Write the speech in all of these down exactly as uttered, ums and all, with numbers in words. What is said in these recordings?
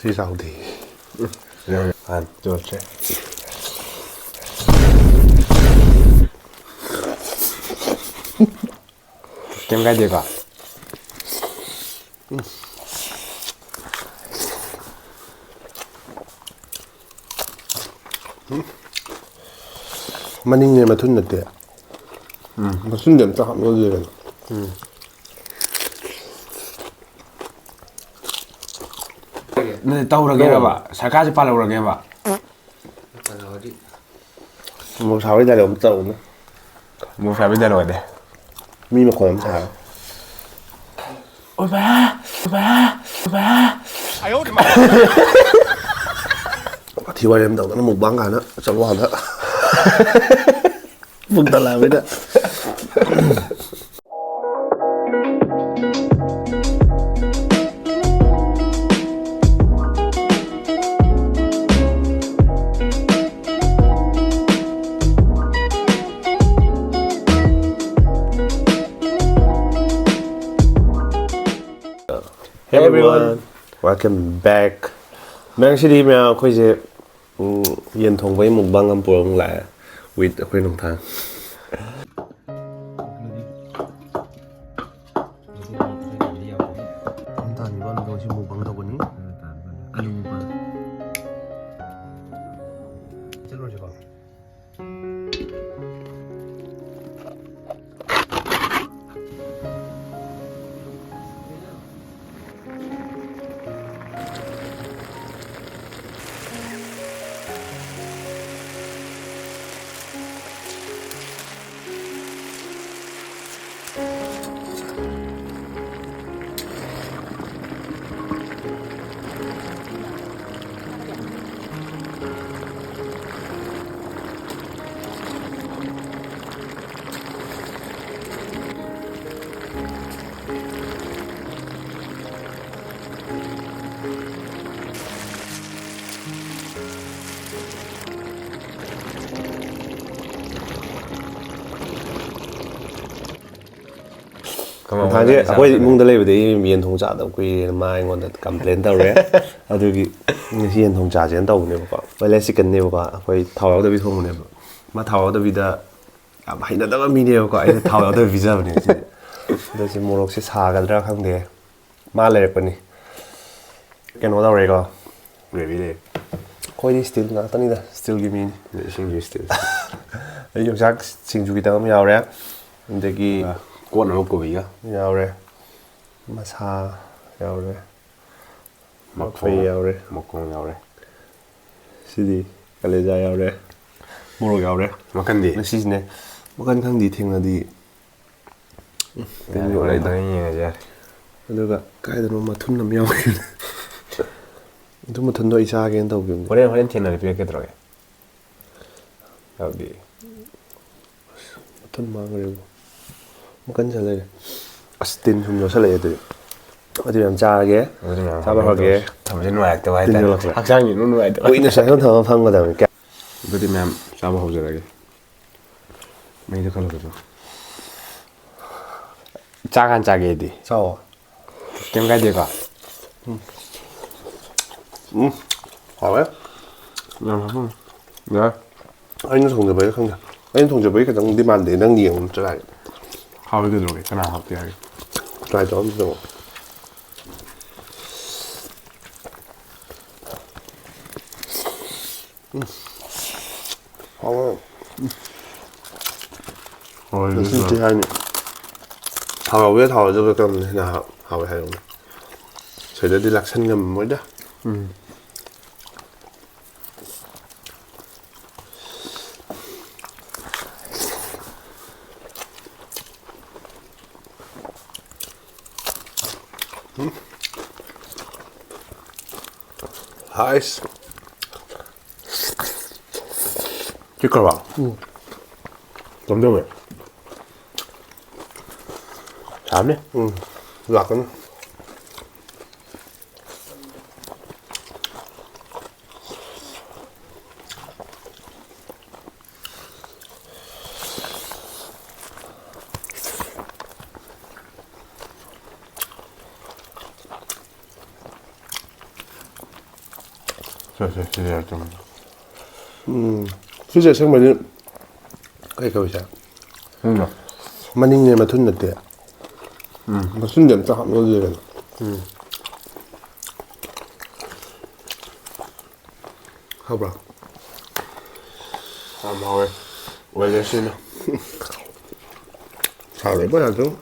ꯁꯤ ꯆꯥꯎꯗꯦ꯫ ꯌꯥꯔꯦ, ꯌꯥꯔꯦ꯫ ꯑꯥ, ꯇꯣꯛꯑꯁꯦ꯫ ꯀꯩꯝ ꯀꯥꯏꯗꯦꯀꯣ? ꯃꯅꯤꯡꯅꯦ, ꯃꯊꯨꯟ ꯅꯠꯇꯦ꯫ ꯎꯝ꯫ ꯃꯊꯨꯟꯗꯤ ꯑꯝꯇ ꯍꯥꯞꯅꯗꯦꯗꯅ꯫ ꯎꯝ꯫ ꯅꯠꯇꯦ, ꯇꯧꯔꯒꯦꯔꯕ? ꯇꯧꯔꯣ꯫ ꯁꯔꯀꯥꯔꯁꯦ ꯄꯥꯜꯍꯧꯔꯒꯦꯕ? ꯃꯣꯔꯣꯛ ꯁꯥꯕꯒꯤ dialogue ꯑꯝꯇ ꯇꯧꯅꯦ꯫ ꯃꯣꯔꯣꯛ ꯁꯥꯕꯒꯤ dialogue ꯍꯥꯏꯗꯤ? ꯃꯤ ꯃꯈꯣꯟ ꯑꯃ ꯁꯥꯔꯒ꯫ ꯑꯣꯏꯕ, ꯑꯣꯏꯕ, ꯑꯣꯏꯕ꯫ ꯋꯥꯊꯤ ꯋꯥꯔꯦꯝ ꯇꯧꯗꯅ mukbang ꯀꯥꯏꯅ ꯆꯠꯂꯣ ꯑꯥꯗ꯫ ꯄꯨꯛ ꯊꯜꯂꯛꯑꯕꯅꯤꯅ꯫ Hey everyone, welcome back. ꯃꯌꯥꯝ, ꯉꯁꯤꯗꯤ ꯃꯌꯥꯝ ꯑꯩꯈꯣꯏꯁꯦ, ꯎꯝ, ꯌꯦꯟ ꯊꯣꯡꯕꯒꯤ mukbang ꯑꯃ ꯄꯨꯔꯒ ꯑꯃꯨꯛ ꯂꯥꯛꯑꯦ with ꯑꯩꯈꯣꯏ ꯅꯣꯡꯊꯥꯡ꯫ ꯇꯥꯅꯤꯕ ꯑꯂꯨꯗꯣ ꯁꯤ mukbang ꯇꯧꯒꯅꯤ꯫ ꯑꯂꯨ ꯃꯨꯛꯕꯥꯡ꯫ ꯆꯠꯂꯨꯔꯁꯤꯀꯣ꯫ ꯅꯍꯥꯟꯁꯦ ꯑꯩꯈꯣꯏ ꯏꯃꯨꯡꯗ ꯂꯩꯕꯗꯒꯤ ꯌꯦꯟ ꯊꯣꯡ ꯆꯥꯗꯕ ꯀꯨꯏꯔꯦꯅ ꯃꯥ ꯑꯩꯉꯣꯟꯗ ꯀꯝꯄ꯭ꯂꯦꯟ ꯇꯧꯔꯦ꯫ ꯑꯗꯨꯒꯤ ꯉꯁꯤ ꯌꯦꯟ ꯊꯣꯡ ꯆꯥꯁꯦꯅ ꯇꯧꯕꯅꯦꯕꯀꯣ꯫ ꯕꯣꯏꯂꯔ ꯆꯤꯛꯀꯟꯅꯦꯕꯀꯣ, ꯑꯩꯈꯣꯏ ꯊꯥꯎ ꯌꯥꯎꯗꯕꯤ ꯊꯣꯡꯕꯅꯦꯕ꯫ ꯃꯥ ꯊꯥꯎ ꯌꯥꯎꯗꯕꯤꯗ ꯌꯥꯝ ꯍꯩꯅꯗꯕ ꯃꯤꯅꯦꯕꯀꯣ꯫ ꯑꯩꯅ ꯊꯥꯎ ꯌꯥꯎꯗꯕꯤ ꯄꯤꯖꯕꯅꯦ ꯉꯁꯤꯗꯤ꯫ ꯑꯗꯣ ꯁꯤ ꯃꯣꯔꯣꯛꯁꯦ ꯁꯥꯒꯗ꯭ꯔꯥ ꯈꯪꯗꯦ꯫ ꯃꯥ ꯂꯩꯔꯛꯄꯅꯤ꯫ ꯀꯩꯅꯣ ꯇꯧꯔꯦꯀꯣ꯫ ꯒ꯭ꯔꯦꯚꯤ ꯂꯩ꯫ ꯑꯩꯈꯣꯏꯗꯤ ꯁ꯭ꯇꯤꯜ ꯉꯥꯛꯇꯅꯤꯗ, ꯁ꯭ꯇꯤꯜꯒꯤ ꯃꯤꯅꯤ꯫ ꯏꯁꯤꯡꯁꯨ ꯁ꯭ꯇꯤꯜ꯫ ꯑꯩ ꯌꯣꯡꯆꯥꯛ ꯁꯤꯡꯖꯨ ꯈꯤꯇꯪ ꯑꯃ ꯌꯥꯎꯔꯦ꯫ ꯑꯗꯒꯤ ꯑꯥ, ꯀꯣꯠꯅꯕ ꯀꯣꯕꯤꯒ꯫ ꯌꯥꯎꯔꯦ꯫ ꯃꯁꯥ ꯌꯥꯎꯔꯦ꯫ ꯃꯐꯩ ꯃꯈꯣꯡ꯫ ꯌꯥꯎꯔꯦ꯫ ꯃꯈꯣꯡ ꯌꯥꯎꯔꯦ꯫ ꯁꯤꯗꯤ ꯀꯂꯦꯖꯥ ꯌꯥꯎꯔꯦ꯫ ꯃꯣꯔꯣꯛ ꯌꯥꯎꯔꯦ꯫ ꯃꯈꯟꯗꯤ? ꯉꯁꯤꯁꯤꯅꯦ꯫ ꯃꯈꯟ ꯈꯪꯗꯤ ꯊꯦꯡꯅꯗꯤ꯫ ꯌꯥꯔꯦ, ꯇꯤꯟ ꯍꯣꯔꯦꯟ ꯌꯣꯠꯂꯦꯗ꯫ ꯍꯣꯔꯦꯟ ꯌꯦꯡꯉꯁꯦ, ꯌꯥꯔꯦ꯫ ꯑꯗꯨꯒ ꯀꯥꯏꯗꯅꯣ ꯃꯊꯨꯟ ꯑꯃ ꯌꯥꯎꯈꯤꯕꯅꯦ꯫ ꯑꯗꯨ ꯃꯊꯨꯟꯗꯣ ꯑꯩ ꯆꯥꯒꯦꯅ ꯇꯧꯈꯤꯕꯅꯦ꯫ ꯍꯣꯔꯦꯟ, ꯍꯣꯔꯦꯟ ꯊꯦꯡꯅꯔꯗꯤ ꯄꯤꯔꯛꯀꯦ ꯇꯧꯔꯒꯦ꯫ ꯌꯥꯎꯗꯤ꯫ ꯃꯊꯨꯟ ꯃꯥꯡꯈ꯭ꯔꯦꯕꯣ꯫ ꯃꯈꯟ ꯁꯥ ꯂꯩꯔꯦ꯫ ꯑꯁ, ꯇꯤꯟ ꯁꯨꯝ ꯌꯣꯠꯁꯜꯂꯛꯑꯦ ꯑꯗꯨꯗꯤ꯫ ꯑꯗꯨ ꯌꯥꯝ ꯆꯥꯔꯒꯦ꯫ ꯑꯗꯨꯗꯤ ꯃꯌꯥꯝ ꯆꯥꯕ ꯍꯧꯔꯒꯦ꯫ ꯍꯧꯔꯒꯦ꯫ ꯊꯝꯕꯁꯦ ꯅꯨꯡꯉꯥꯏꯔꯛꯇꯕ ꯇꯤꯟ ꯍꯥꯏꯇꯥꯔꯦ꯫ ꯌꯣꯠꯂꯛꯄꯗ꯫ ꯍꯛꯆꯥꯡꯁꯦ ꯏꯅꯨꯡ ꯅꯨꯡꯉꯥꯏꯇꯕ꯫ ꯀꯨꯏꯅ ꯁꯨꯃꯥꯏꯅ ꯊꯝꯃ ꯐꯝꯒꯗꯕꯅꯤ꯫ ꯑꯗꯨꯗꯤ ꯃꯌꯥꯝ ꯆꯥꯕ ꯍꯧꯖꯔꯒꯦ꯫ ꯃꯩꯗꯣ ꯈꯜꯂꯒꯁꯨ꯫ ꯆꯥꯛ ꯍꯥꯟꯅ ꯆꯥꯒꯦ ꯑꯩꯗꯤ꯫ ꯆꯥꯎꯋꯣ꯫ ꯀꯩꯝ ꯀꯥꯏꯗꯦꯀꯣ? ꯎꯝ꯫ ꯎꯝ꯫ ꯍꯥꯎꯋꯦ꯫ ꯌꯥꯝ ꯍꯥꯎꯕ꯫ ꯌꯥꯏ꯫ ꯑꯩꯅ ꯊꯣꯡꯖꯕꯩꯔ ꯈꯪꯗꯦ꯫ ꯑꯩꯅ ꯊꯣꯡꯖꯕꯩ ꯈꯤꯇꯪꯗꯤ ꯃꯥꯟꯗꯦ꯫ ꯅꯪ ꯌꯦꯡꯉꯨ ꯆꯔꯥꯏ꯫ ꯍꯥꯎꯋꯦ ꯀꯩꯗꯧꯔꯒꯦ? ꯀꯅꯥ ꯍꯥꯎꯇꯦ ꯍꯥꯏꯒꯦ? Try ꯇꯧꯔ ꯑꯝꯇ ꯌꯦꯡꯉꯣ꯫ ꯎꯝ꯫ ꯍꯥꯎꯋꯦ꯫ ꯍꯥꯎꯋꯦ, ꯉꯁꯤꯗꯤ ꯑꯗꯨꯁꯨ꯫ ꯍꯥꯏꯅꯤ꯫ ꯊꯥꯎ ꯌꯥꯎꯒꯦꯔꯥ ꯊꯥꯎ ꯌꯥꯎꯗꯕ ꯀꯔꯝꯕꯅ ꯍꯦꯟꯅ ꯍꯥꯎ-, ꯍꯥꯎꯋꯦ ꯍꯥꯏꯔꯛꯎꯅꯦ? ꯁꯤꯗꯗꯤ ꯂꯥꯛꯁꯟ ꯉꯝꯃꯣꯏꯗ꯫ ꯎꯝ꯫ ꯍꯥꯏꯁ꯫ ꯆꯤꯛꯈ꯭ꯔꯕ? ꯎꯝ꯫ ꯀꯝꯗꯧꯋꯦ? ꯁꯥꯔꯝꯅꯤ? ꯎꯝ꯫ ꯂꯥꯛꯀꯅꯤ꯫ ꯁꯦ, ꯁꯦ, ꯁꯤꯗ ꯌꯥꯎꯔꯦ, ꯆꯨꯝꯃꯦ꯫ ꯎꯝ꯫ ꯁꯤꯁꯦ ꯑꯁꯦꯡꯕꯗꯤ ꯀꯩ ꯀꯧꯏ ꯁꯦ? ꯎꯝ꯫ ꯃꯅꯤꯡꯅꯦ, ꯃꯊꯨꯟ ꯅꯠꯇꯦ꯫ ꯎꯝ꯫ ꯃꯊꯨꯟꯗꯤ ꯑꯝꯇ ꯍꯥꯞꯅꯗꯦꯗꯅ꯫ ꯎꯝ꯫ ꯍꯥꯎꯕ꯭ꯔꯥ? ꯌꯥꯝ ꯍꯥꯎꯋꯦ꯫ ꯋꯦꯜꯂꯦꯁꯤꯅ꯫ ꯁꯥ ꯂꯣꯏ ꯄꯥꯏꯔꯛꯇꯣꯏꯅꯤ꯫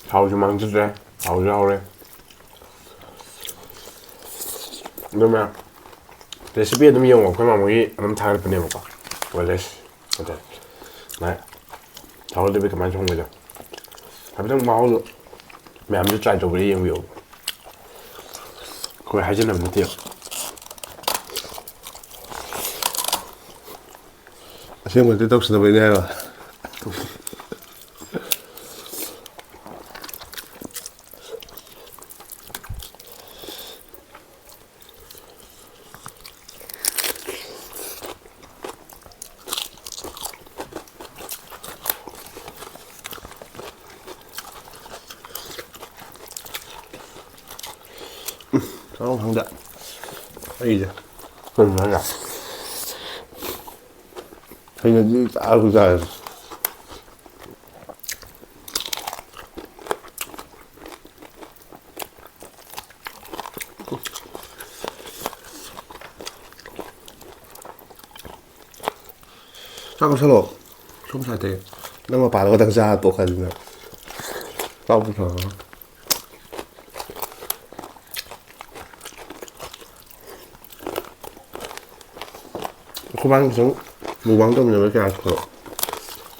ꯊꯥꯎꯁꯨ ꯃꯥꯡꯖꯗ꯭ꯔꯦ, ꯊꯥꯎꯁꯨ ꯍꯥꯎꯔꯦ꯫ ꯑꯗꯨꯅ recipe ꯑꯗꯨꯝ ꯌꯦꯡꯉꯣ, ꯑꯩꯈꯣꯏ ꯃꯥꯃꯣꯒꯤ ꯑꯗꯨꯝ ꯊꯥꯒꯠꯄꯅꯦꯕꯀꯣ, ꯋꯦꯜꯂꯦꯁ ꯑꯗꯣ ꯃꯥꯏ ꯊꯥꯎ ꯍꯥꯞꯇꯕꯤ ꯀꯃꯥꯏꯅ ꯊꯣꯡꯕꯩꯗꯣ ꯍꯥꯏꯐꯦꯠꯇꯪ ꯃꯍꯥꯎꯗꯣ ꯃꯌꯥꯝꯁꯨ try ꯇꯧꯕꯤꯔ ꯌꯦꯡꯕꯤꯌꯣ꯫ ꯑꯩꯈꯣꯏ ꯍꯥꯏꯖꯟꯅꯕ ꯅꯠꯇꯦ꯫ ꯑꯁꯦꯡꯕꯗꯤ ꯇꯧꯁꯤꯟꯅꯕꯩꯅꯦ ꯍꯥꯏꯕ꯫ ꯆꯥꯎ ꯈꯪꯗꯦ꯫ ꯑꯩꯁꯦ꯫ ꯀꯩꯅꯣ ꯍꯥꯏꯁꯦ? ꯍꯩꯅꯗꯤ ꯆꯥꯔꯁꯨ ꯆꯥꯔꯦ꯫ ꯆꯥꯛ ꯆꯥꯁꯜꯂꯣ꯫ ꯁꯣꯝ ꯁꯥꯏꯗꯇꯒꯤ꯫ ꯅꯪ ꯃꯄꯥꯗꯣ ꯈꯛꯇꯪ ꯆꯥꯔ ꯇꯣꯛꯈ꯭ꯔꯗꯤ ꯅꯪ꯫ ꯆꯥꯎ ꯄꯨꯊꯣꯔꯛꯑꯣ꯫ ꯑꯩꯈꯣꯏꯕꯥꯅꯤ ꯈꯤꯇꯪ mukbang ꯇꯧꯃꯤꯟꯅꯕ ꯀꯌꯥ ꯁꯨꯔꯦ?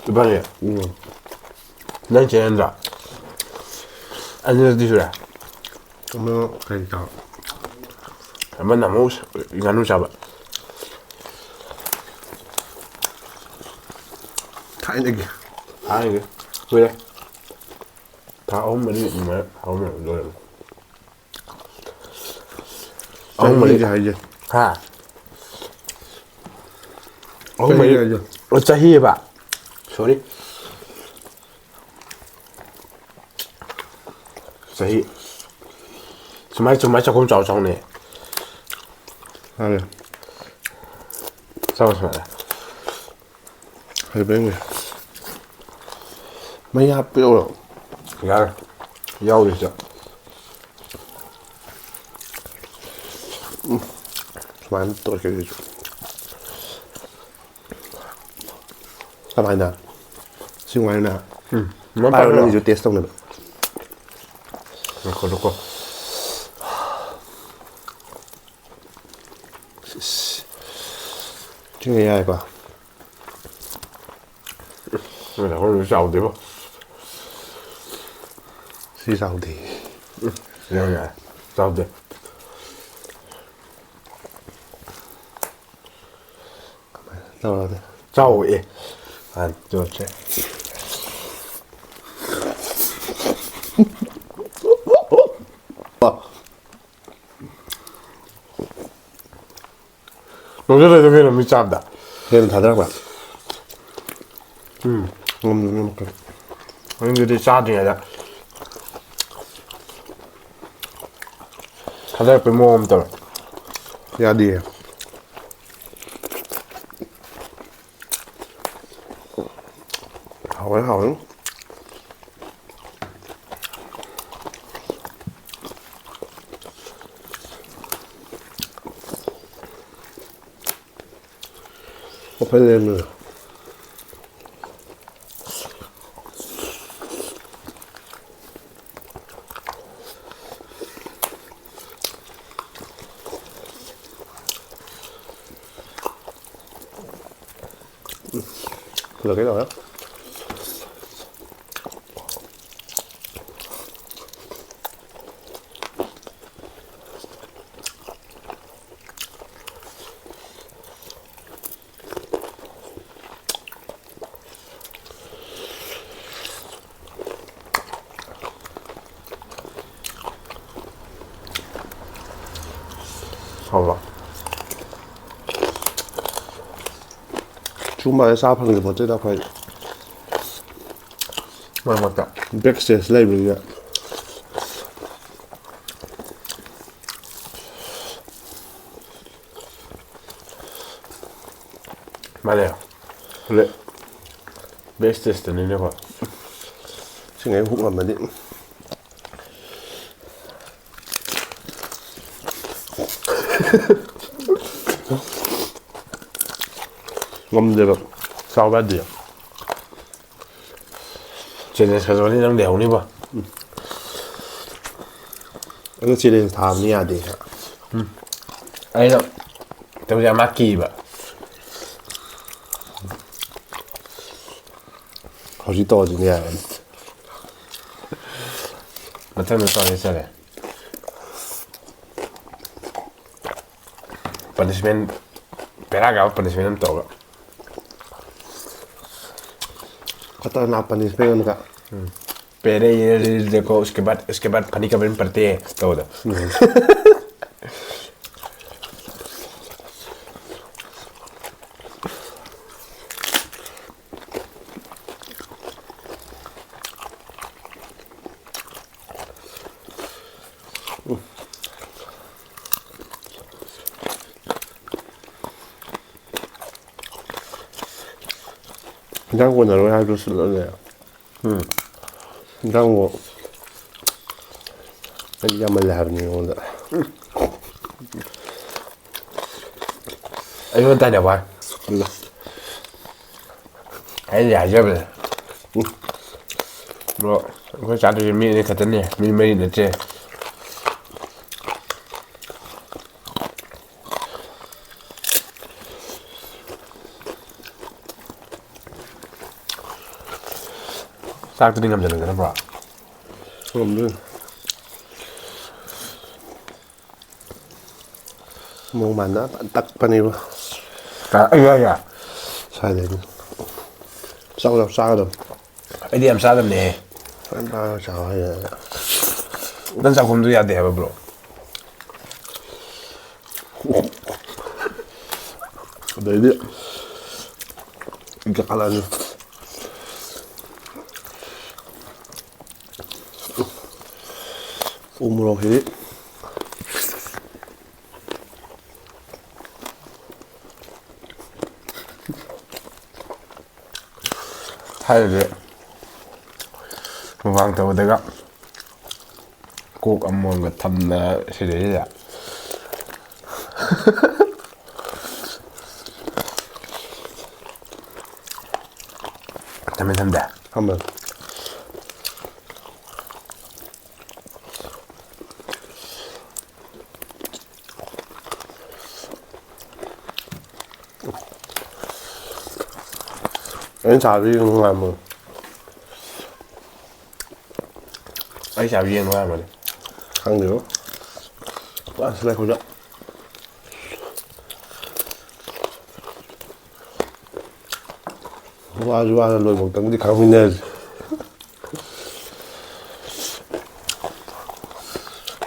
ꯏꯕꯥꯅꯤ? ꯎꯝ꯫ ꯅꯪ ꯆꯦ ꯅꯠꯇ꯭ꯔꯥ? ꯑꯅꯤꯔꯛꯇꯤ ꯁꯨꯔꯦ꯫ ꯑꯃ ꯀꯔꯤ ꯇꯧ? ꯑꯃꯅ ꯑꯃꯨꯛ ꯉꯥꯅꯨ ꯆꯥꯕ꯫ ꯊꯥꯏꯅꯒꯤ꯫ ꯊꯥꯏꯅꯒꯤ꯫ ꯀꯨꯏꯔꯦ꯫ ꯊꯥ ꯑꯍꯨꯝ ꯃꯔꯤ ꯑꯗꯨꯃꯥꯏꯅ ꯊꯥ ꯑꯍꯨꯝ ꯃꯔꯤ ꯂꯣꯏꯔꯦ꯫ ꯑꯍꯨꯝ ꯃꯔꯤ꯫ ꯆꯍꯤꯒꯤ ꯍꯥꯏꯁꯦ꯫ ꯍꯥ? ꯑꯍꯨꯝ ꯃꯔꯤ꯫ ꯆꯍꯤꯒꯤ ꯍꯥꯏꯁꯦ꯫ ꯑꯣ, ꯆꯍꯤꯑꯕ? Sorry꯫ ꯆꯍꯤ ꯁꯨꯃꯥꯏ ꯁꯨꯃꯥꯏ ꯆꯥꯛꯈꯨꯝ ꯆꯥꯎ ꯆꯥꯎꯅꯩ꯫ ꯃꯥꯅꯦ꯫ ꯆꯥꯎ ꯁꯨꯃꯥꯏꯅ꯫ ꯍꯩꯕꯩꯅꯦ꯫ ꯃꯩ ꯍꯥꯞꯄꯤꯔꯛꯑꯣ꯫ ꯌꯥꯔꯦ꯫ ꯌꯥꯎꯔꯤꯁꯦ꯫ ꯎꯝ꯫ ꯁꯨꯃꯥꯏꯅ ꯇꯧꯔꯛꯀꯦ ꯑꯗꯨꯗꯤ꯫ ꯀꯃꯥꯏꯅ? ꯁꯤ ꯅꯨꯡꯉꯥꯏꯅ? ꯎꯝ꯫ ꯄꯥꯏꯔꯣ, ꯅꯪꯒꯤꯁꯨ taste ꯇꯧꯅꯕ꯫ ꯉꯥꯏꯈꯣ, ꯉꯥꯏꯈꯣ꯫ ꯏꯁ꯫ ꯁꯤꯅ ꯌꯥꯏꯀꯣ꯫ ꯅꯣꯏ ꯅꯈꯣꯏꯗꯨꯗꯤ ꯆꯥꯎꯗꯦꯕꯣ꯫ ꯁꯤ ꯆꯥꯎꯗꯦ꯫ ꯌꯥꯏ, ꯌꯥꯏ꯫ ꯆꯥꯎꯗꯦ꯫ ꯇꯧꯔꯗꯤ꯫ ꯆꯥꯎ ꯑꯦ꯫ ꯑꯥ, ꯇꯣꯛꯑꯁꯦ꯫ ꯅꯣꯏꯁꯨ ꯂꯩꯗꯧ ꯀꯩꯅꯣ ꯃꯤ ꯆꯥꯕꯗ꯫ ꯍꯦꯟꯅ ꯊꯥꯗꯔꯛꯄ꯭ꯔꯥ? ꯎꯝ꯫ ꯉꯝꯗꯕꯅꯤ ꯑꯃꯨꯛꯀ꯫ ꯃꯅꯤꯡꯗꯨꯗꯤ ꯆꯥꯗ꯭ꯔꯤꯉꯩꯗ ꯊꯥꯗꯔꯛꯄꯩ ꯃꯑꯣꯡ ꯑꯃ ꯇꯧꯋꯦ꯫ ꯌꯥꯗꯤꯌꯦ꯫ ꯍꯥꯎꯋꯦ, ꯍꯥꯎꯋꯦ꯫ ꯃꯐꯩ ꯂꯩꯔꯝꯃꯦ꯫ ꯐꯖꯒꯦ ꯇꯧꯋꯦ꯫ ꯍꯥꯎꯕ꯭ꯔꯣ? ꯁꯨꯝꯕꯁꯦ ꯆꯥ ꯐꯪꯗꯦ ꯄꯣꯠꯇꯦꯗ ꯑꯩꯈꯣꯏ꯫ ꯃꯔꯛ ꯃꯔꯛꯇ꯫ Back stage ꯂꯩꯕꯅꯤꯅ꯫ ꯃꯥꯅꯦ꯫ ꯕꯦꯁ ꯇꯦꯁꯇꯅꯤꯅꯦꯀꯣ꯫ ꯁꯤꯉꯩ ꯍꯨꯛ ꯉꯝꯃꯗꯤ꯫ ꯉꯝꯗꯦꯕ꯫ ꯆꯥꯎ ꯌꯥꯗꯦ꯫ ꯆꯦꯂꯦꯟꯖ ꯈꯔ ꯅꯪ ꯂꯩꯍꯧꯅꯤꯕꯣ꯫ ꯑꯗꯨ ꯆꯦꯂꯦꯟꯖ ꯊꯥꯕꯅꯤ ꯌꯥꯗꯦ꯫ ꯑꯩꯅ ꯇꯧꯖ ꯃꯥ ꯀꯤꯕ꯫ ꯍꯧꯖꯤꯛ ꯇꯧꯔꯁꯤꯅꯦ ꯌꯥꯔꯦ꯫ ꯃꯊꯪꯗ ꯇꯧꯔꯁꯤ ꯆꯠꯂꯦ꯫ ꯄꯅꯤꯁꯃꯦꯟ ꯕꯦꯔꯥ ꯀꯥꯕ ꯄꯅꯤꯁꯃꯦꯟ ꯑꯃ ꯇꯧꯔꯒ꯫ ꯈꯇꯔꯅꯥꯛ ꯄꯅꯤꯁꯃꯦꯟ ꯑꯃꯒ꯫ ꯎꯝ꯫ "पहले ये रील देखो, उसके बाद, उसके बाद फनी कमेंट पढ़ते हैं" ꯇꯧꯕꯗꯣ꯫ ꯎꯝ꯫ ꯏꯟꯖꯥꯡ ꯀꯣꯟꯅꯔꯣꯏ ꯍꯥꯏꯕꯗꯨ ꯁꯤꯜꯂꯛꯑꯅꯦ꯫ ꯎꯝ꯫ ꯏꯟꯖꯥꯡꯕꯨ ꯑꯩ ꯌꯥꯝꯃꯜꯂꯦ ꯍꯥꯏꯕꯅꯤ ꯅꯉꯣꯟꯗ꯫ ꯑꯩꯉꯣꯟꯗ ꯇꯥꯏꯅꯕ ꯋꯥꯅꯤ꯫ ꯎꯝ꯫ ꯑꯩꯅ ꯍꯥꯏꯖꯕꯅꯦ꯫ ꯎꯝ꯫ ꯕ꯭ꯔꯣ, ꯑꯩꯈꯣꯏ ꯆꯥꯗꯣꯏꯁꯦ ꯃꯤ ꯑꯅꯤ ꯈꯛꯇꯅꯦ, ꯃꯤ ꯃꯔꯤ ꯅꯠꯇꯦ꯫ ꯆꯥꯛꯇꯨꯗꯤ ꯉꯝꯖꯜꯂꯒ ꯅꯠꯇ꯭ꯔꯣ? ꯉꯝꯗꯣꯏꯅꯤ꯫ ꯃꯑꯣꯡ ꯃꯥꯟꯗꯅ ꯐꯖꯅ ꯇꯛꯄꯅꯦꯕ꯫ ꯇ-, ꯑꯩ ꯌꯥꯏ ꯌꯥꯏ꯫ ꯁ꯭ꯋꯥꯏꯗꯩꯗꯤ ꯆꯥꯎ ꯆꯥꯎ ꯆꯥꯒꯗꯕ꯫ ꯑꯩꯗꯤ ꯌꯥꯝ ꯆꯥꯗꯕꯅꯦꯍꯦ꯫ ꯐꯖꯅ ꯄꯥꯏꯔꯒ ꯆꯥꯎ ꯍꯥꯏꯗꯅ꯫ ꯅꯪ ꯆꯥꯛꯈꯨꯝꯗꯨ ꯌꯥꯗꯦ ꯍꯥꯏꯕ, ꯕ꯭ꯔꯣ꯫ ꯑꯗꯩꯗꯤ ꯀꯥꯈꯠꯂꯛꯑꯅꯤ꯫ ꯎ ꯃꯣꯔꯣꯛꯁꯤꯗꯤ꯫ ꯑꯗꯨꯗꯤ ꯃꯨꯛꯕꯥꯡ ꯇꯧꯕꯗꯒ ꯀꯣꯛ ꯑꯃꯣꯟꯒ ꯊꯝꯅ ꯁꯤꯗꯩꯁꯤꯗ꯫ ꯊꯝꯃꯦ ꯊꯝꯗꯦ꯫ ꯊꯝꯃꯦ꯫ ꯑꯩꯅ ꯆꯥꯕꯗꯤ ꯅꯨꯡꯉꯥꯏꯕ꯫ ꯑꯩ ꯆꯥꯕ ꯌꯦꯟ ꯅꯨꯡꯉꯥꯏꯕꯅꯦ꯫ ꯈꯪꯗꯦꯕꯣ꯫ ꯋꯥꯁꯤꯜꯂꯦ ꯑꯩꯈꯣꯏꯗ꯫ ꯋꯥꯁꯨ ꯋꯥꯅ ꯂꯣꯏꯐꯥꯎꯇꯪꯗꯤ ꯈꯥꯡꯃꯤꯟꯅꯔꯁꯤ꯫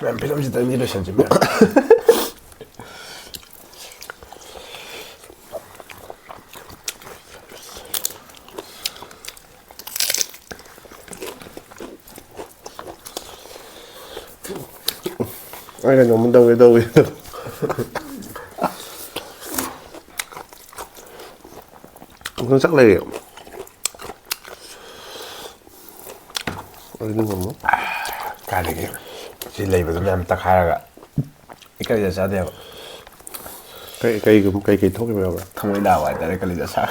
ꯃꯌꯥꯝ ꯐꯤꯂꯝꯁꯤꯗꯪꯗꯤ ꯂꯣꯏꯁꯟꯁꯤ ꯃꯌꯥꯝ꯫ ꯑꯩ ꯀꯩꯅꯣꯝꯃ ꯇꯧꯒꯦ ꯇꯧꯋꯤ꯫ ꯑꯗꯨꯝ ꯆꯥꯛ ꯂꯩꯔꯤ꯫ ꯑꯩꯗꯤ ꯉꯝꯃꯣꯏ꯫ ꯀꯥꯏꯗꯒꯤ ꯁꯤ ꯂꯩꯕꯗꯨ ꯃꯌꯥꯝ ꯇꯛꯈꯥꯏꯔꯒ ꯑꯩ ꯀꯔꯤꯗ ꯆꯥꯗꯦꯕ꯫ ꯀꯩ, ꯀꯩꯒꯨꯝ-, ꯀꯩ, ꯀꯩ ꯊꯣꯛꯈꯤꯕ ꯌꯥꯎꯕ꯭ꯔꯥ? ꯊꯃꯣꯏ ꯅꯥꯕ ꯍꯥꯏꯇꯥꯔꯦ, ꯀꯂꯦꯖꯥ ꯁꯥ-,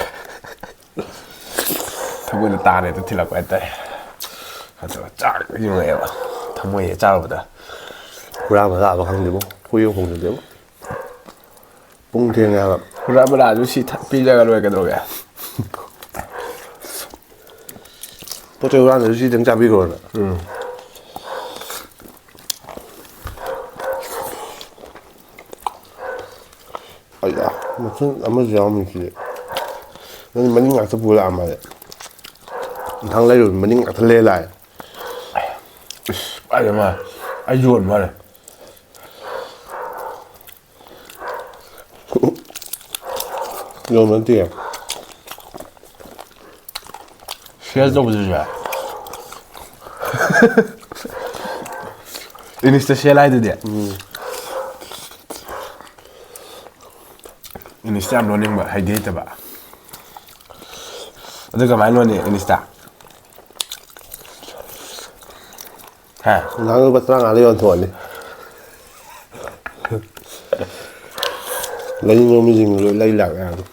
ꯊꯃꯣꯏꯗ ꯇꯥꯅ ꯍꯦꯛꯇ ꯊꯤꯜꯂꯛꯄ ꯍꯥꯏꯇꯥꯔꯦ꯫ ꯑꯗꯨꯒ ꯆꯥꯛ ꯌꯨꯡꯉꯛꯑꯦꯕ, ꯊꯃꯣꯏ ꯍꯦꯛ ꯆꯥꯔꯨꯕꯗ꯫ ꯍꯨꯔꯥꯟꯕ ꯂꯥꯛꯑꯕ ꯈꯪꯗꯦꯕꯣ, ꯍꯨꯏ ꯑꯃ ꯈꯣꯡꯖꯤꯜꯂꯦꯕꯣ꯫ ꯄꯨꯡ ꯊꯦꯡꯉꯦ ꯍꯥꯏꯕ꯫ ꯍꯨꯔꯥꯟꯕ ꯂꯥꯛꯑꯁꯨ ꯁꯤ ꯊ-, ꯄꯤꯖꯔ ꯂꯣꯏꯔꯦ ꯀꯩꯗꯧꯔꯒꯦ? ꯄꯣꯠ ꯆꯩ ꯍꯨꯔꯥꯟꯕꯁꯨ ꯁꯤꯗꯪ ꯆꯥꯕꯤꯈ꯭ꯔꯣꯅ꯫ ꯎꯝ꯫ ꯑꯌꯥ, ꯃꯊꯨꯟ ꯑꯃꯁꯨ ꯌꯥꯎꯔꯝꯃꯤ ꯁꯤꯗꯤ꯫ ꯅꯪ ꯃꯅꯤꯡ ꯉꯥꯛꯇ ꯄꯨ ꯂꯥꯛꯑ ꯃꯥꯜꯂꯦ꯫ ꯏꯟꯊꯥꯡ ꯂꯩꯔꯨꯕ ꯃꯅꯤꯡ ꯉꯥꯛꯇ ꯂꯩꯔ ꯂꯥꯛꯑꯦ꯫ ꯏꯁ, ꯀꯥꯏꯗꯩ ꯃꯥ? ꯑꯩ ꯌꯣꯟꯕ ꯃꯥꯜꯂꯦ꯫ ꯌꯣꯟꯕ ꯅꯠꯇꯦ꯫ ꯁꯦꯜ ꯇꯧꯕꯗꯨꯁꯨ ꯌꯥꯏ꯫ ꯏꯪꯂꯤꯁꯇ ꯁꯦꯜ ꯍꯥꯏꯗꯨꯗꯤ꯫ ꯎꯝ꯫ ꯏꯪꯂꯤꯁꯇ ꯌꯥꯝ ꯂꯣꯟꯅꯤꯡꯕ, ꯍꯩꯗꯤ ꯍꯩꯇꯕ꯫ ꯑꯗꯨ ꯀꯃꯥꯏꯅ ꯂꯣꯟꯅꯤ ꯏꯪꯂꯤꯁꯇ? ꯍꯥ? ꯉꯥꯅꯨ ꯂꯨꯄꯥ ꯇꯔꯥꯃꯉꯥꯗ ꯌꯣꯟꯊꯣꯛꯑꯅꯤ꯫ ꯂꯩꯅꯤꯡꯕ ꯃꯤꯁꯤꯡ ꯂꯣꯏ ꯂꯩ ꯂꯥꯛ ꯌꯥꯔꯅꯤ꯫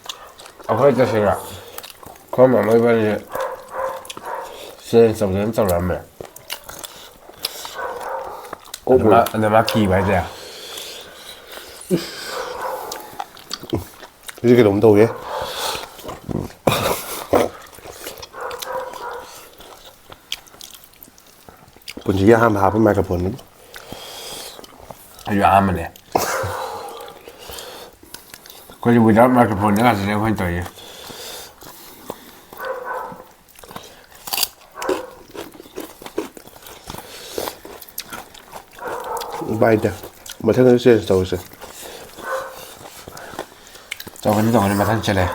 ꯑꯩꯈꯣꯏ ꯇꯁꯦꯡꯅ ꯑꯩꯈꯣꯏ ꯃꯃꯥ ꯏꯕꯥꯅꯤꯁꯦ ꯆꯦꯂꯦꯟꯖ ꯇꯧꯖꯦꯅ ꯇꯧꯔꯛꯑꯝꯃꯦ꯫ ꯑꯗ ꯃꯥ, ꯑꯗ ꯃꯥ ꯀꯤꯕ ꯍꯥꯏꯇꯥꯔꯦ꯫ ꯁꯤꯗꯤ ꯀꯩꯅꯣꯝ ꯇꯧꯋꯦ꯫ ꯄꯨꯟꯁꯤꯒꯤ ꯑꯍꯥꯟꯕ ꯍꯥꯞꯄ ꯃꯥꯏꯀ꯭ꯔꯣꯐꯣꯟꯅꯤ꯫ ꯑꯩꯁꯨ ꯑꯍꯥꯟꯕꯅꯦ꯫ ꯑꯩꯈꯣꯏꯁꯨ without microphone ꯉꯥꯛꯇꯅꯦ ꯑꯩꯈꯣꯏꯅ ꯇꯧꯔꯤꯁꯦ꯫ ꯎꯄꯥꯏ ꯂꯩꯇꯦ꯫ ꯃꯊꯪꯗ ꯆꯦꯟꯖ ꯇꯧꯔꯁꯦ꯫ ꯇꯧꯒꯅꯤ, ꯇꯧꯒꯅꯤ, ꯃꯊꯪ ꯆꯦꯜꯂꯦ꯫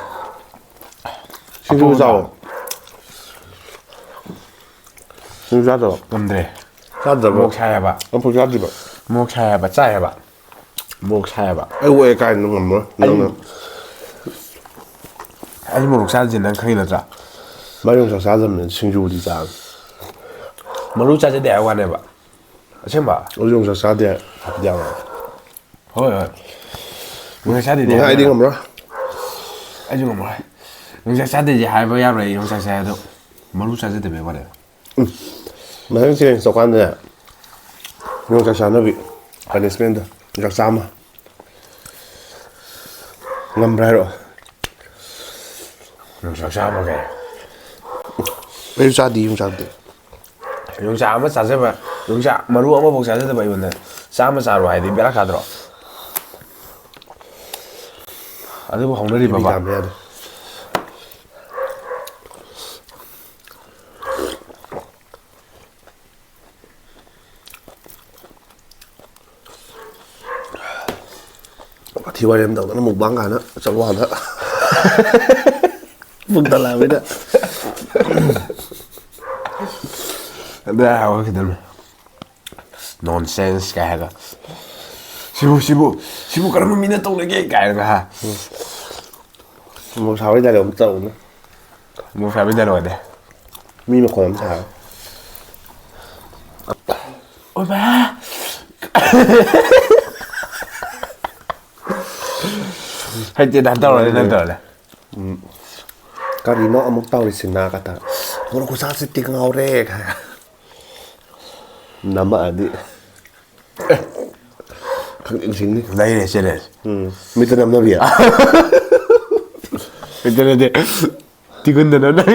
ꯁꯤꯡꯖꯨ ꯆꯥꯎ꯫ ꯁꯤꯡꯖꯨ ꯆꯥꯗ꯭ꯔꯣ? ꯉꯝꯗ꯭ꯔꯦ꯫ ꯆꯥꯗ꯭ꯔꯕꯣ? ꯃꯣꯔꯣꯛ ꯁꯥꯏ ꯍꯥꯏꯕ꯫ ꯑꯝꯐꯥꯎ ꯆꯥꯗ꯭ꯔꯤꯕ? ꯃꯣꯔꯣꯛ ꯁꯥꯏ ꯍꯥꯏꯕ, ꯆꯥꯏ ꯍꯥꯏꯕ꯫ ꯃꯣꯔꯣꯛ ꯁꯥꯏ ꯍꯥꯏꯕ꯫ ꯑꯩ ꯑꯣꯛꯑꯦ ꯀꯥꯏꯅ ꯉꯝꯃꯔꯣꯏ ꯑꯩ, ꯅꯪꯅ꯫ ꯑꯩ ꯃꯣꯔꯣꯛ ꯆꯥꯗꯦ ꯅꯪ ꯈꯪꯉꯤ ꯅꯠꯇ꯭ꯔꯥ? ꯃꯥ ꯌꯣꯡꯆꯥꯛ ꯆꯥꯗꯕꯅꯦ, ꯁꯤꯡꯖꯨꯗꯤ ꯆꯥꯕꯅꯦ꯫ ꯃꯔꯨ ꯆꯥꯖꯗꯦ ꯍꯥꯏꯕ ꯋꯥꯅꯦꯕ꯫ ꯑꯁꯦꯡꯕ? ꯑꯩ ꯌꯣꯡꯆꯥꯛ ꯆꯥꯗꯦ ꯍꯥꯏꯕꯗꯤ ꯌꯥꯔꯣꯏ꯫ ꯍꯣꯏ, ꯍꯣꯏ꯫ ꯌꯣꯡꯆꯥꯛ ꯆꯥꯗꯦꯗꯤ ꯉꯁꯥꯏ ꯍꯥꯏꯕ ꯑꯩꯗꯤ ꯌꯥꯔꯣꯏ꯫ ꯉꯝꯃꯔꯣꯏ꯫ ꯑꯩꯁꯨ ꯉꯝꯃꯔꯣꯏ꯫ ꯌꯣꯡꯆꯥꯛ ꯆꯥꯗꯦꯗꯤ ꯍꯥꯏꯕ ꯌꯥꯔꯣꯏ, ꯌꯣꯡꯆꯥꯛ ꯆꯥꯏ ꯑꯗꯣ ꯃꯔꯨ ꯆꯥꯖꯗꯕꯩ ꯋꯥꯅꯦꯕ꯫ ꯎꯝ꯫ ꯃꯊꯪ ꯆꯦꯂꯦꯟꯖ ꯇꯧꯀꯥꯟꯗꯅꯦ, ꯌꯣꯡꯆꯥꯛ ꯆꯥꯅꯕꯤ ꯄꯅꯤꯁꯃꯦꯟꯗꯣ, ꯌꯣꯡꯆꯥꯛ ꯆꯥꯝꯃ꯫ ꯉꯝꯕ꯭ꯔꯥ ꯍꯥꯏꯔꯛꯑꯣ꯫ ꯌꯣꯡꯆꯥꯛ ꯆꯥꯝꯃ ꯀꯥꯏ꯫ ꯑꯩꯁꯨ ꯆꯥꯗꯦ ꯌꯣꯡꯆꯥꯛꯇꯤ꯫ ꯌꯣꯡꯆꯥꯛ ꯑꯃ ꯆꯥꯖꯕ, ꯌꯣꯡꯆꯥꯛ ꯃꯔꯨ ꯑꯃꯐꯥꯎ ꯆꯥꯖꯗꯕ ꯑꯩꯉꯣꯟꯗ ꯆꯥꯝꯃ ꯆꯥꯔꯣ ꯍꯥꯏꯗꯤ ꯕꯦꯔꯥ ꯀꯥꯗ꯭ꯔꯣ? ꯑꯗꯨꯕꯨ ꯍꯧꯅꯔꯤꯕꯕ? ꯇꯥꯟꯕ ꯌꯥꯗꯦ꯫ ꯋꯥꯊꯤ ꯋꯥꯔꯦꯝ ꯇꯧꯗꯅ ꯃꯨꯛꯕꯥꯡ ꯀꯥꯏꯅ ꯆꯠꯂꯨ ꯑꯥꯗ꯫ ꯄꯨꯛ ꯊꯜꯂꯛꯑꯕꯅꯤꯅ꯫ ꯑꯗꯨ ꯍꯥꯏꯍꯧꯔ ꯈꯤꯇꯪ nonsense ꯀꯥꯏ ꯍꯥꯏꯔꯒ, "ꯁꯤꯕꯨ, ꯁꯤꯕꯨ, ꯁꯤꯕꯨ ꯀꯔꯝꯕ ꯃꯤꯅ ꯇꯧꯅꯒꯦ?" ꯀꯥꯏꯅꯒ ꯍꯥ꯫ ꯃꯣꯔꯣꯛ ꯁꯥꯕꯩ dialogue ꯑꯃ ꯇꯧꯕꯅꯦ꯫ ꯃꯣꯔꯣꯛ ꯁꯥꯕꯤꯗ ꯂꯣꯏꯔꯦ꯫ ꯃꯤ ꯃꯈꯣꯟ ꯑꯃ ꯁꯥꯔ꯫ ꯑꯣꯏꯃꯥ꯫ ꯍꯩꯇꯦꯗ ꯇꯧꯔꯅꯤ ꯅꯪ ꯇꯧꯔꯅꯤ꯫ ꯀꯔꯤꯅꯣ ꯑꯃꯨꯛ ꯇꯧꯔꯤꯁꯤꯅ ꯀꯇ꯫ ꯃꯣꯔꯣꯛ ꯈꯨꯁꯥꯁꯤꯗꯤ ꯉꯥꯎꯔꯦ ꯀꯥꯏ꯫ ꯅꯝꯃꯛꯑꯗꯤ ꯈꯪꯁꯤꯡ ꯁꯤꯡꯅꯤ꯫ ꯂꯩꯔꯦ ꯆꯦꯂꯦꯟꯖ꯫ ꯎꯝ꯫ ꯃꯤꯠꯇ ꯅꯝꯅꯕꯤ꯫ ꯍꯩꯇꯦ ꯅꯠꯇꯦ꯫ ꯇꯤꯒꯨꯟꯗꯅ ꯅꯪ꯫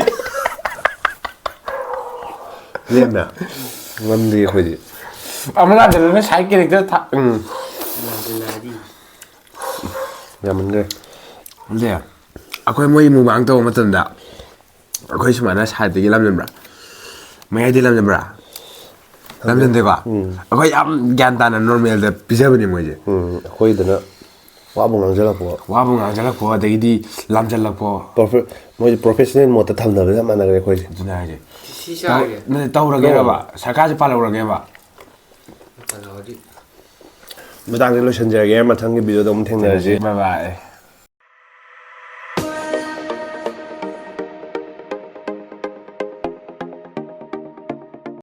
ꯂꯦꯝꯅ ꯉꯝꯗꯦ ꯑꯩꯈꯣꯏꯗꯤ꯫ ꯑꯃꯅꯥꯗꯅ ꯁꯥꯏ ꯀꯦꯔꯦꯛꯇꯔ ꯊꯥ ꯎꯝ꯫ ꯌꯥꯝꯃꯟꯈ꯭ꯔꯦ꯫ ꯑꯗꯨꯗꯤ ꯑꯩꯈꯣꯏ ꯃꯣꯏ ꯃꯨꯛꯕꯥꯡ ꯇꯧꯕ ꯃꯇꯝꯗ ꯑꯩꯈꯣꯏ ꯁꯨꯃꯥꯏꯅ ꯁꯥꯏꯠꯇꯒꯤ ꯂꯝꯖꯟꯕ꯭ꯔꯥ? ꯃꯌꯥꯏꯗꯤ ꯂꯝꯖꯟꯕ꯭ꯔꯥ? ꯂꯝꯖꯟꯗꯦꯀꯣ? ꯑꯩꯈꯣꯏ ꯌꯥꯝ ꯒ꯭ꯌꯥꯟ ꯇꯥꯅ ꯅꯣꯔꯃꯦꯜꯗ ꯄꯤꯖꯕꯅꯦ ꯃꯣꯏꯁꯦ꯫ ꯎꯝ, ꯑꯩꯈꯣꯏꯗꯅ ꯋꯥꯕꯨ ꯉꯥꯡꯁꯤꯜꯂꯛꯄ꯫ ꯋꯥꯕꯨ ꯉꯥꯡꯁꯤꯜꯂꯛꯄ ꯑꯗꯒꯤꯗꯤ ꯂꯝꯖꯜꯂꯛꯄ꯫ ꯄ꯭ꯔꯣꯐꯦ-, ꯃꯣꯏꯁꯦ ꯄ꯭ꯔꯣꯐꯦꯁꯅꯦꯜ ꯃꯣꯠꯇ ꯊꯝꯅꯕꯒ ꯆꯞ ꯃꯥꯟꯅꯈ꯭ꯔꯦ ꯑꯩꯈꯣꯏꯁꯦ꯫ ꯑꯗꯨꯅ ꯍꯥꯏꯁꯦ꯫ ꯁꯤ ꯆꯥꯔꯒꯦ꯫ ꯅꯠꯇꯦ, ꯇꯧꯔꯒꯦꯔꯕ? ꯁꯔꯀꯥꯔꯁꯦ ꯄꯥꯜꯍꯧꯔꯒꯦꯕ? ꯄꯜꯂꯛꯑꯗꯤ꯫ ꯃꯇꯥꯡꯁꯤ ꯂꯣꯏꯁꯤꯟꯖꯔꯒꯦ, ꯃꯊꯪꯒꯤ ꯚꯤꯗꯤꯑꯣꯗ ꯑꯃꯨꯛ ꯊꯦꯡꯅꯔꯁꯤ꯫ ꯕꯥꯏ ꯕꯥꯏ꯫